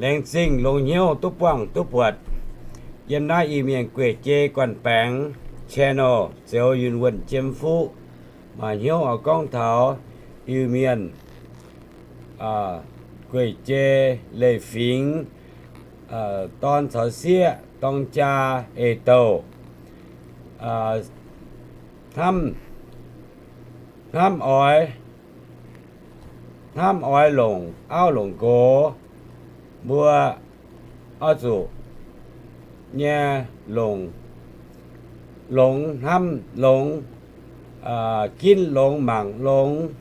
Laengz zingh longx hnyouv duqv buangh duqv buatc yiem naaiv Iu-Mienh gueic jei guanh baengx channel, Zeuz Yunh Wuonh Jiem Fuqv. Maaih hnyouv oix gorngv taux Iu-Mienh gueic jei leiz-fingx, dorn caux sieqv, dorng jaa, eix douh, hnamv, hnamv oix, hnamv oix longc auv longc nqox, mbuo oix zuqc nyei longc, longx hnamv longx, ginv longx mangc longx,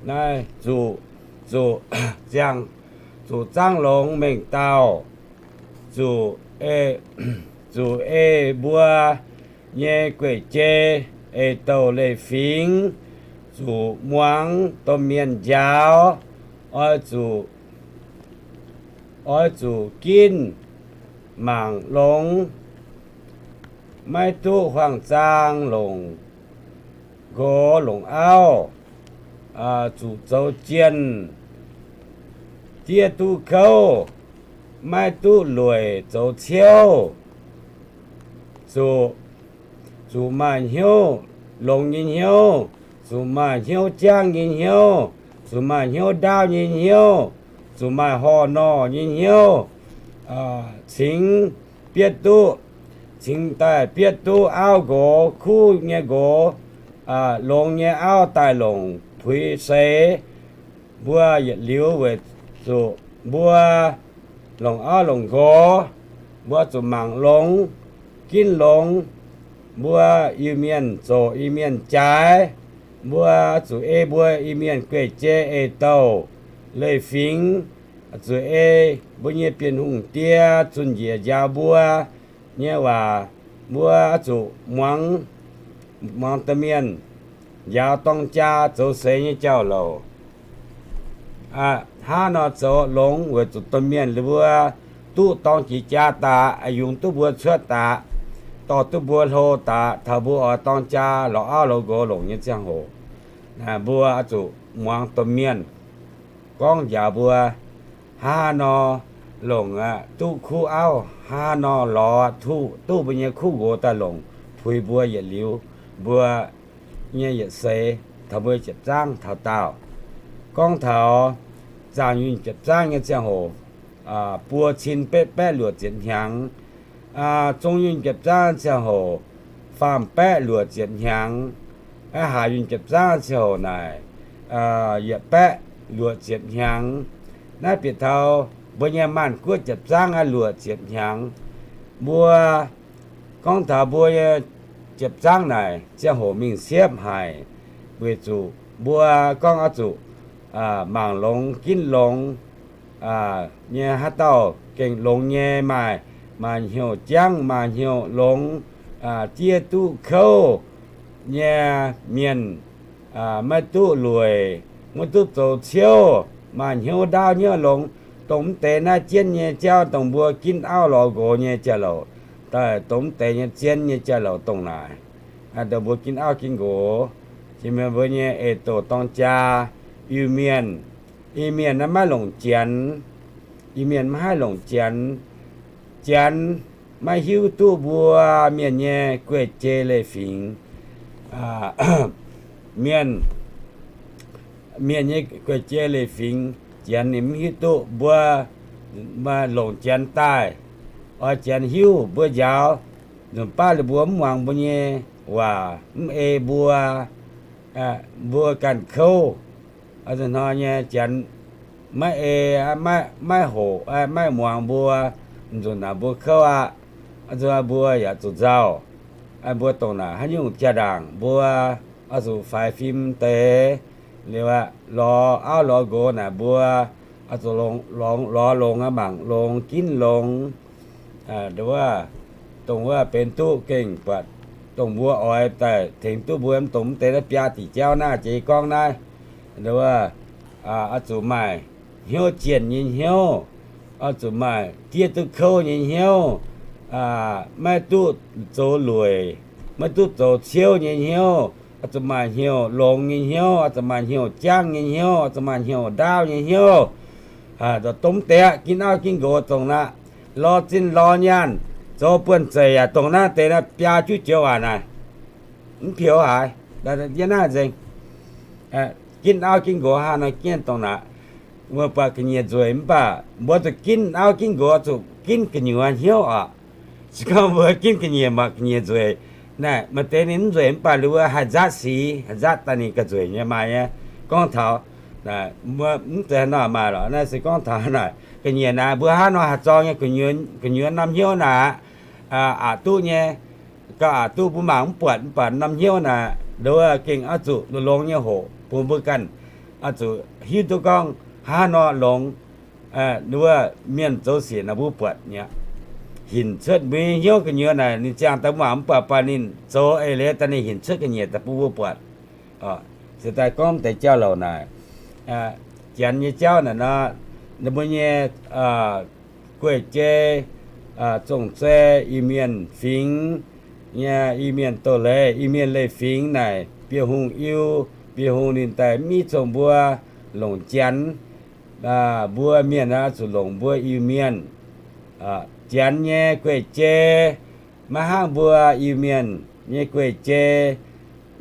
naaiv zuqc, zuqc ziangh, zuqc zaangv longx mengh dauh, zuqc, zuqc ei mbuo nyei gueic jei, eix douh leiz-fingx, zuqc muangx domh mienh njaaux, oix zuqc, oix zuqc ginv mangc longx, maiv duqv huaang-zaang longc nqox longc auv, zuqc zoux jienh, diev duqv kouv, maiv duqv lueic zoux ciouv, zuqc, zuqc maaih hnyouv longx nyei hnyouv, zuqc maaih hnyouv jangv nyei hnyouv, zuqc maaih hnyouv ndaauv nyei hnyouv, zuqc maaih horh norh nyei hnyouv, cingx bietv duqv, cingx daaih bietv duqv auv nqox, kuv nyei nqox, longx nyei auv daaih longc puix seix. Mbuo yietc liuz weic zuqc mbuo longc auv longc nqox, mbuo zuqc mangc longx, ginv longx, mbuo Iu-Mienh zoqc Iu-Mienh jaaix, mbuo zuqc ei mbuo Iu-Mienh gueic jei eix douh leiz-fingx, zuqc ei mbuo nyei Bienh Hungh Die zunh njiec njaaux mbuo nyei waac, mbuo zuqc muangx, muangx domh mienh njaaux dorng jaa zoux seix nyei jauv-louc. Hnangv nor zoux longx weic zuqc domh mienh mbuo duqv dorng jiex jaa daaih, yungz duqv mbuo cuotv daaih, dorh duqv mbuo hlo daaih, taux mbuo oix dorng jaa lorz auv lorz nqox longc nyei ziangh hoc, mbuo zuqc muangx domh mienh gorngv njaaux mbuo, hnangv nor longc duqv kuv auv, hnangv nor lorz duqv mbuo nyei kuv nqox daaih longc puix mbuo yietc liuz, mbuo nyei yietc seix taux mbuo jiepc zaangv taux daauh. Gorngv taux zaangc yunh jiepc zaangv nyei ziangh hoc, buo cin betv baeqv luoqc ziepc hnyangx. Zong yunh jiepc zaangv ziangh hoc, faam baeqv luoqc ziepc hnyangx. Haaix yunh jiepc zaangv ziangh hoc naaic, yietc baeqv luoqc ziepc hnyangx. Naaiv bieqc taux mbuo nyei maanh guoqv jiepc zaangv aqv, luoqc ziepc hnyangx. Mbuo gorngv taux mbuo nyei jiepc zaangv naaic ziangh hoc mingh siepv haic, weic zuqc mbuo gorngv oix zuqc mangc longx ginv longx nyei, haaix dauh gengh longx nyei maaih, maaih hnyouv jangv, maaih hnyouv longx, diev duqv kouv nyei mienh, maiv duqv lueic, maiv duqv zoux ciouv, maaih hnyouv ndaauv hnyouv longx, dongh mv deix naaiv jienv nyei jauv, dongh mbuo ginv auv lorz nqox nyei jauv-louc, daaih dongh mv deix nyei zien nyei jauv-louc dongh naaic. Dongh mbuo ginv auv ginv nqox, jiex mienh mbuo nyei eix douh dorng jaa, Iu-Mienh, Iu-Mienh naaiv maiv longc Janx, Iu-Mienh maiv haih longc Janx. Janx maiv hiuv duqv mbuo Mienh nyei guei-jei leiz-fingx. Mienh, Mienh nyei guei-jei leiz-fingx Janx ninh mv hiuv duqv. Mbuo longc Janx daaih, oix Janx hiuv mbuo njaaux, nzunc baav liuz mbuo mv muangx mbuo nyei waac, mv ei mbuo, mbuo ganh kouv. Hnoi nyei Janx maiv ei, maiv hoqc, maiv muangx mbuo, nzunc naaic mbuo kouv aqv. Mbuo yaac zuqc nzauh. Mbuo dongh naaic haaix nyungc jaa-ndaangc mbuo oix zuqc faix fim deix. Liuz aqv, lorz auv lorz nqox naaic mbuo oix zuqc lorz longx, mangc longx, ginv longx. Wuov, dongh wuov benx duqv gengh buatc dongh mbuo oix daaih tengx duqv mbuo, mv dongh mv deix naaiv biaa diuc jauv naaiv jiex gorngv naaiv. Wuov, oix zuqc maaih hnyouv jienh nyei hnyouv, oix zuqc maaih diev duqv kouv nyei hnyouv, maiv duqv zoux lueic, maiv duqv zoux ciouv nyei hnyouv, oix zuqc maaih hnyouv longx nyei hnyouv, oix zuqc maaih hnyouv jangv nyei hnyouv, oix zuqc maaih hnyouv ndaauv nyei hnyouv. Dongh mv deix ginv auv ginv nqox dongh naaiv, lorz zinh lorz nyaanh, zoux buonv-zeic yaac dongh naaiv deix naaiv biaa juqv joux waac naaic. Mv pieux haaix, yie naaiv nzengc. Ginv auv ginv nqox hnangv nor ginv dongh naaic, mbuo buatc ga'nyiec nzueic mv baac mbuo zuqc ginv auv ginv nqox zuqc ginv gu'nyuoz hnyouv oc. Se gorngv mbuo ginv ga'nyiec mangc ga'nyiec nzueic, naaic maaih deix ninh mv nzueic mv baac ninh mbuo haih nzaatv sic, haih nzaatv daaih ninh ga'nzueic nyei maaih nyei. Gorngv taux mv zeiz haaix nor maaih lorqc. Naaiv se gorngv taux naaic ga'nyiec naaic mbuo hnangv nor haih zorng nyei gu'nyuoz norm hnyouv naaic aqc duqv nyei. Gauh aqc duqv mbuo mangc mv buatc mv baac norm hnyouv naaic nduov gengh oix zuqc longx nyei hoqc bun mbuo ganh oix zuqc hiuv duqv gorngv hnangv haaix nor longx. Nduov mienh zoux sic naaic mbuo buatc nyei, hinc cuotv mbuo nyei hnyouv gu'nyuoz naaic ninh ziangh daaih mv baac mv baac ninh zoux eix leiz daaih ninh hinc cuotv ga'nyiec daaih bun mbuo buatc. Se daaih gorngv deix jauv-louc naaic, Janx nyei jauv naaic nor, ninh mbuo nyei guei-jei, zong-zei, Iu-Mienh fingx nyei, Iu-Mienh doz-leiz, Iu-Mienh leiz-fingx naaic Bienh Hungh iu, Bienh Hungh ninh daaih mv cong mbuo longc Janx. Mbuo mienh oix zuqc longc mbuo Iu-Mienh. Janx nyei guei-jei maiv hnangv mbuo Iu-Mienh nyei guei-jei.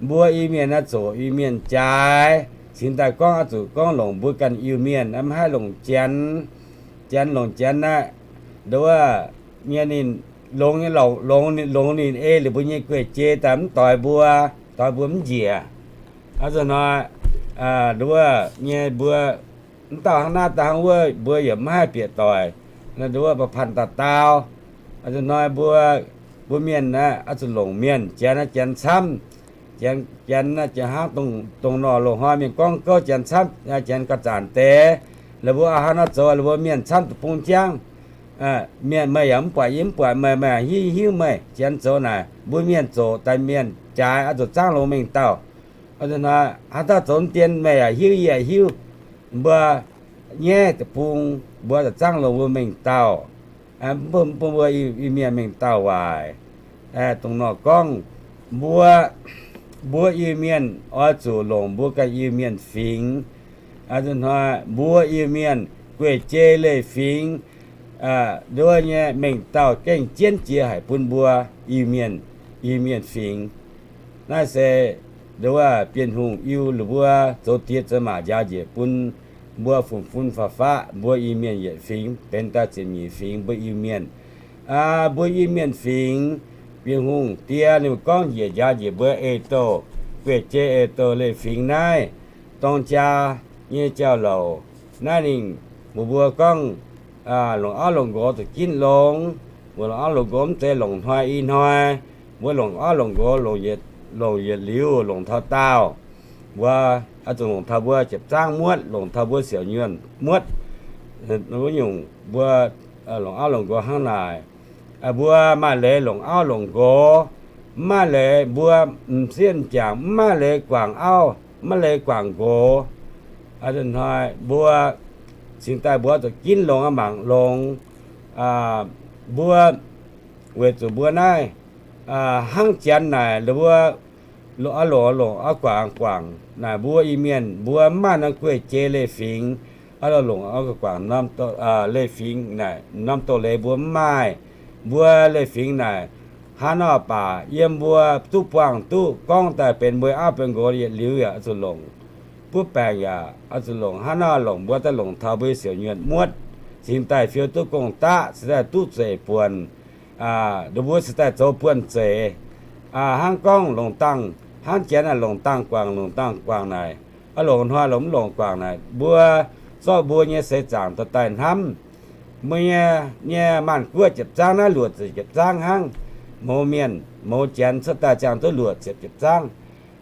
Mbuo Iu-Mienh naaiv zoqc Iu-Mienh jaaix, cingx daaih gorngv oix zuqc gorngv longc mbuo ganh Iu-Mienh, maiv haih longc Janx. Janx longc Janx naaiv, nduov nyei ninh longx nyei, longx ninh ei liuz mbuo nyei guei-jei daaih mv doix mbuo, doix mbuo mv njiec. A'zuqc hnoi nduov nyei mbuo mv dauh hnangv naaiv dauh hnangv wuov mbuo yaac mv haih bieqc doic. Nduov ba'panh dauh dauh. A'zuqc hnoi mbuo, mbuo mienh naaiv oix zuqc longc mienh. Janx naaiv Janx camv. Janx, Janx naaiv Janx hnangv dongh nor loz-hnoi mienh gorngv gouv Janx camv, Janx gauh zanc deix. Laaix mbuo hnangv nor zoux laaix mbuo mienh camv deic-bung jangv. Mienh meih yaac mv buatc yie mv buatc meih, meih hiuv hiuv meih. Janx zoux naaic mbuo mienh zoqc daaih mienh jaaix oix zuqc zaangv longx mengh dauh. Hnoi haaix dauh zoux dien meih yaac hiuv yie yaac hiuv. Mbuo nyaiv deic-bung mbuo zuqc zaangv longx mbuo mengh dauh, mv bun mbuo Iu-Mienh mengh dauh waaic. Dongh nor gorngv mbuo, mbuo Iu-Mienh oix zuqc longc mbuo ganh Iu-Mienh fingx. Hnoi mbuo Iu-Mienh guei-jei leiz-fingx nduov nyei mengh dauh gengh jienv jiex haic bun mbuo Iu-Mienh, Iu-Mienh fingx. Naaiv se nduov Bienh Hungh iu lih mbuo zoux diex zoux maac njaaux njiec bun mbuo fun-fun faqv-faqv mbuo Iu-Mienh yietc fingx benx daaih ziepc nyeic fingx mbuo Iu-Mienh. Mbuo Iu-Mienh fingx, Bienh Hungh die ninh gorngv njiec njaaux njiec mbuo ei-douh guei-jei ei-douh leiz-fingx naaiv dorng jaa nyei jauv-louc. Naaiv ninh mbuox mbuo gorngv longc auv longc nqox zuqc ginv longx. Mbuo longc auv longc nqox mv zeiz longc hnoi i hnoi. Mbuo longc auv longc nqox longc yietc liuz longc taux daauh. Mbuo zuqc longc taux mbuo jiepc zaangv muotv, longc taux mbuo siouc nyuonh muotv. Wuov nyungc mbuo longc auv longc nqox hnangv naaic. Mbuo maaih leiz longc auv longc nqox, mv maaih leiz mbuo m'sieqv m'jangc mv maaih leiz guangc auv, mv maaih leiz guangc nqox. Hnoi mbuo cingx daaih mbuo zuqc ginv longx mangc longx. Mbuo weic zuqc mbuo naaiv hnangv Janx naaic, mbuo longc, longc, longc auv guangc guangc naaic mbuo Iu-Mienh mbuo mv maaih norm guei-jei leiz-fingx. Longc auv guangc leiz-fingx naaic norm doz-leiz mbuo mv maaih. Mbuo leiz-fingx naaic hnangv nor baac yiem mbuo duqv buangh duqv gorngv daaih benx mbuo auv benx nqox yietc liuz yaac oix zuqc longc. Butv baengc yaac oix zuqc longc. Hnangv nor longc mbuo daaih longc taux mbuo siouc nyuonh muotv, cingx daaih fiou duqv gong-daqv, cingx daaih duqv zeiv buonc. Mbuo cingx daaih zoux buonv-zeic. Hnangv gorngv longc dangh, hnangv Janx naaic longc dangh guangc, longc dangh guangc naaic, longc hnoi longc mv longc guangc naaic, mbuo zorqv mbuo nyei seix zaangc dorh daaih hnamv. Mbuo nyei, nyei maanh guoqv jiepc zaangv naaiv luoqc ziepc jiepc zaangv hnangv. Mouz mienh mouz Janx cuotv daaih ziangh duqv luoqc ziepc jiepc zaangv.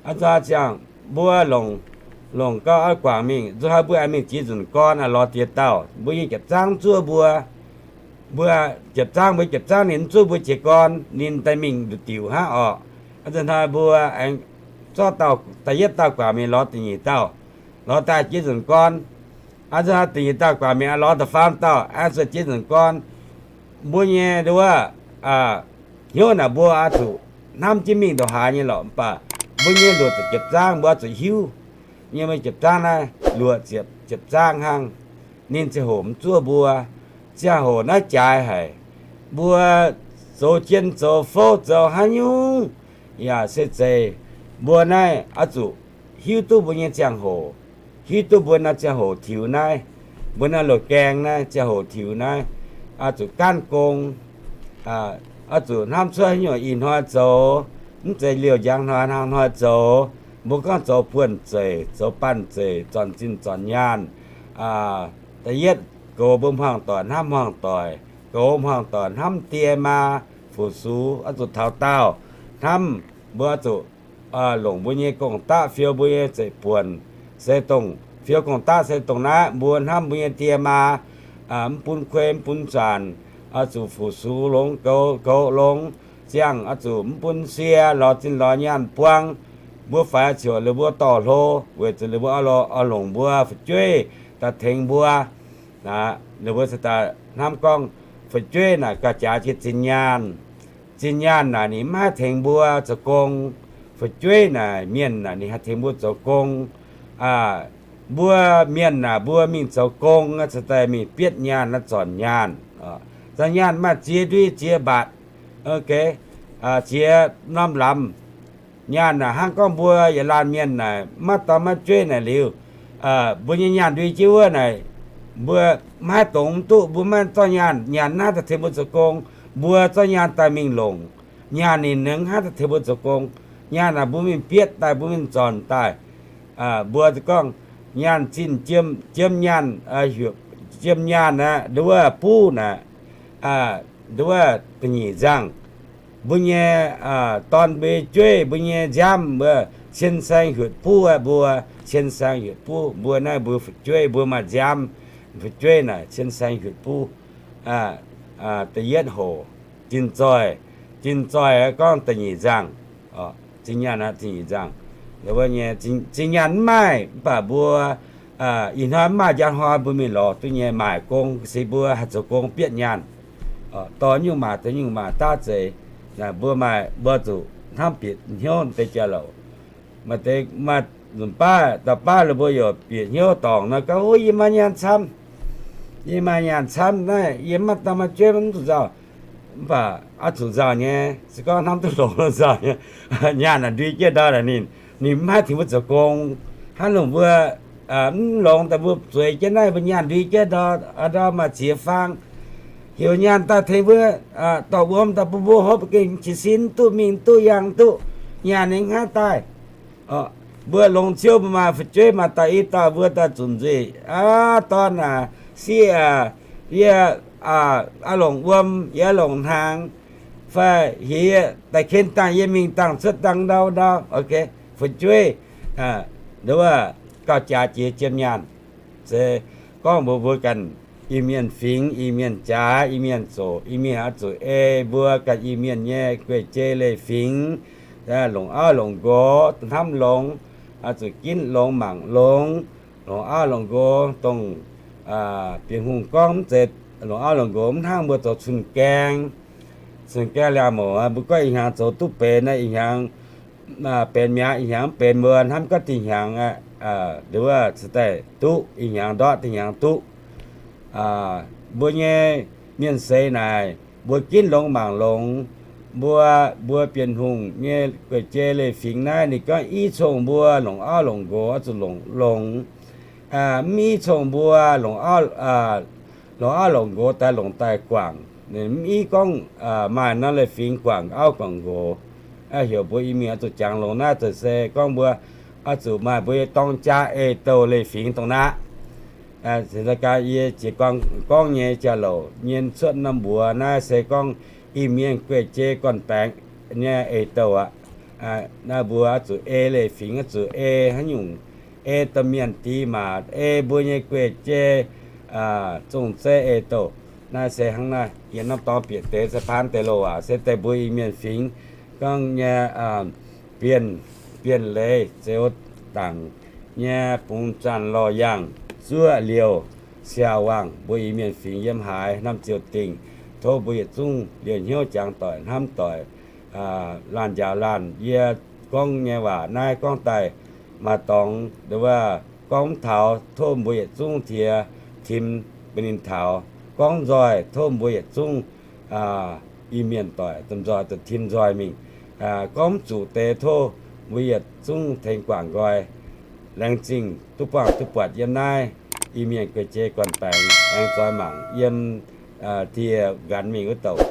Hnangv nor ziangh mbuo longc, longc gauh auv guangc mingh, nzunc hnoi mbuo aengx mingh jiex nzunc gorn lorz diex dauh, mbuo nyei jiepc zaangv mv zuov mbuo. Mbuo jiepc zaangv, mbuo jiepc zaangv ninh mv zuov mbuo jiez gorn, ninh daaih mingh nduqc diuc hnangv orqc. Nzunc hnoi mbuo aengx zorqv dauh, da'yietv dauh guangc mingh lorz da'nyeic dauh, lorz daaih jiex nzunc gorn. Nzunc hnoi da'nyeic dauh guangc mingh lorz da'faam dauh, aengx zuqc jiex nzunc gorn. Mbuo nyei nduov hnyouv naaic mbuo oix zuqc hnamv jienv mingh ndongc haaix nyei lorqc, mv baac mbuo nyei luoqc ziepc jiepc zaangv mbuo oix zuqc hiuv nyei, mbuo jiepc zaangv naaiv luoqc ziepc jiepc zaangv hnangv. ninh ziangh hoc mv zuov mbuo. Ziangh hoc naaiv jaaix haic. Mbuo zoux jien zoux fouv zoux haaix nyungc yaac se zeiz mbuo naaiv oix zuqc hiuv duqv mbuo nyei ziangh hoc, hiuv duqv mbuo naaiv ziangh hoc tiux naaiv, mbuo naaiv loz-gaeng naaiv ziangh hoc tiux naaiv, oix zuqc gaanv gong, oix zuqc hnamv cuotv haaix nyungc ih hnoi zoux, mv zeiz liouh njang hnoi hnangv hnoi zoux. Mbuo gorngv zoux buonv-zeic, zoux banh-zeic, zornc zinh zornc nyaanh, da'yietv goux mbuo hmuangv doic hnamv hmuangv doic, goux hmuangv doic hnamv die maa, fu-sux oix zuqc taux daauh, hnamv mbuo oix zuqc longc mbuo nyei gong-daqv fiou mbuo nyei zeiv-buonc, se dongh fiou gong-daqv se dongh naaiv mbuo hnamv mbuo nyei die maa, mv bun kuei mv bun zanc, oix zuqc fu-sux longx goux, goux longx, ziangh oix zuqc mv bun sie lorz zinh lorz nyaanh buang. Mbuo faix ziouc ninh mbuo dorh hlo, weic zuqc ninh mbuo oix longc mbuo fu'jueiv daaih tengx mbuo. Ninh mbuo se daaih hnamv gorngv fu'jueiv naaic gauh jaax jiex zinh nyaanh. Zinh nyaanh naaic ninh mv haih tengx mbuo zoux gong. Fu'jueiv naaic mienh naaic ninh haih tengx mbuo zoux gong. Mbuo mienh naaic mbuo mingh zoux gong, cingx daaih mingh bietv nyaanh, zornc nyaanh. Zornc nyaanh maaih ziex ndui ziex mbatc, ziex norm lamz. Nyaanh naaic hnangv gorngv mbuo yietc laanh mienh naaic maiv dorn maiv jueiv naaic liuz, mbuo nyei nyaanh ndui jienv wuov naaic, mbuo maiv haih dongz mv duqv, mbuo maiv zorqv nyaanh, nyaanh mv haih daaih tengx mbuo zoux gong. Mbuo zorqv nyaanh daaih mingh longc, nyaanh ninh nengx mv haih daaih tengx mbuo zoux gong. Nyaanh naaic mbuo mingh bietv daaih, mbuo mingh zornc daaih. Mbuo gorngv nyaanh zinh jiem nyaanh, jiem nyaanh aqv, nduov buv naaic, nduov da'nyeic nzangh. Mbuo nyei dorn mbuo jueiv, mbuo nyei nziaamv mbuo cien saeng hietc buv aqv, mbuo cien saeng hietc buv. Mbuo naaiv mbuo fu'jueiv mbuo maaih nziaamv, fu'jueiv naaic cien saeng hietc buv. Da'yietv hoc, zinh zoih, zinh zoih gorngv da'nyeic nzangh. Zinh nyaanh aqv, da'nyeic nzangh. Nyei zinh nyaanh mv maaih, mv baac mbuo ih hnoi mv maaih, njang hnoi mbuo mingh lorz duqv nyei. Maaic gong se mbuo haih zoux gong bietv nyaanh, dorh nyungc maaic, dorh nyungc maaic daav zeiz. Mbuo maaih, mbuo zuqc hnamv bieqc hnyouv deix jauv-louc. Maaih deix maaih nzunc baav, dauh baav ninh mbuo yaac bieqc hnyouv dorngc nor gorngv, Ov, yie maiv nyaanh camv. Yie maaih nyaanh camv naaiv, yie maiv dorn maiv jueiv, mv zuqc nzauh. Mv baac oix zuqc nzauh nyei, se gorngv hnamv duqv longx nzauh nyei. Nyaanh naaic ndui jienv ndau naaic ninh, ninh mv haih tengx mbuo zoux gong. Hnangv longc mbuo mv longx daaih mbuo zueiz jienv naaiv, mbuo nyaanh ndui jienv ndau, ndau maaih ziex faang. Heuc nyaanh daaih tengx mbuo dorh wuom daaih bun mbuo hopv gengh jiez sin mv duqv, mingh mv duqv, yangh mv duqv. Nyaanh ninh mv haih daaih. Mbuo longx ciouv, mbuo maaih fu'jueiv maaih dauh i dauh, mbuo daaih zunc nzuih, Aav, dorn aac, sieqv aac, yie oix longc wuom, yie oix longc hnaangx, fai heuc yie daaih ken dangh, yie mingh dangh cuotv dangh ndau ndau. Fu'jueiv, nduov, gauh jaax jiex jiem nyaanh. Se gorngv mbuo mbuo ganh Iu-Mienh fingx, Iu-Mienh jaax, Iu-Mienh zoqc, Iu-Mienh oix zuqc ei mbuo ganh Iu-Mienh nyei guei-jei leiz-fingx, longc auv longc nqox hnamv longx, oix zuqc ginv longx mangc longx, longc auv longc nqox dongh Bienh Hungh gorngv mv zeiz longc auv longc nqox mv hnangv mbuo zoux cun-gaeng. Cun-gaeng liangx-mouc mbuo gorngv ih hnyangx zoux duqv benx naaiv, ih hnyangx benx mi'aqv, ih hnyangx mv benx, mbuo hnamv gorngv dinh hnyangx aqv, nduov, cingx daaih duqv, ih hnyangx ndortv dinh hnyangx duqv. Mbuo nyei mienh seix naaic, mbuo ginv longx mangc longx. Mbuo, mbuo Bienh Hungh nyei guei-jei leiz-fingx naaiv, ninh gorngv i cong mbuo longc auv longc nqox oix zuqc longc, longc. Mv i cong mbuo longc auv, longc auv longc nqox daaih, longc daaih guangc. Mv i gorngv maaih norm leiz-fingx guangc auv guangc nqox. Heuc mbuo Iu-Mienh oix zuqc jangx longx naaiv, se gorngv mbuo oix zuqc maaih mbuo nyei dorng jaa ei-douh leiz-fingx dongh naaiv. Yie jiex gorngv nyei jauv-louc nyei cuotv norm mbuox naaiv se gorngv Iu-Mienh guei-jei gorn-baengx nyei ei-douh aqv. Naaiv mbuo oix zuqc ei leiz-fingx, oix zuqc ei haaix nyungc, ei domh mienh dix maac, ei mbuo nyei guei-jei zong-zeiv ei-douh. Naaiv se hnangv naaiv, yie norm dorngx bieqc deix se paanv deix loz-waac se daaih mbuo Iu-Mienh fingx gorngv nyei, bienh, bienh leiz, zeux dangc nyei, bungx zanc lorh yangh, zuoqv liouh siaauc wangc, mbuo Iu-Mienh fingx yiem haaix norm ziouc dingc. Tov mbuo yietc zungv liouh hnyouv jangx doic hnamv doic, laanh njaaux laanh. Yie gorngv nyei waac naaiv gorngv daaih maaih dorngx, wuov, gorngv mv taux, tov mbuo yietc zungv tiex tim bun ninh taux. Gorngv nzoih tov mbuo yietc zungv Iu-Mienh doic domh nzoih zoux tim nzoih mingh. Gorngv mv zuqc deix tov mbuo yietc zungv tengx guangc nqoi. Laengz zingh duqv buangh duqv buatc yiem naaiv Iu-Mienh guei-jei gorn-baengx aengx zoix mangc yiem die nqanx mingh wuov douc.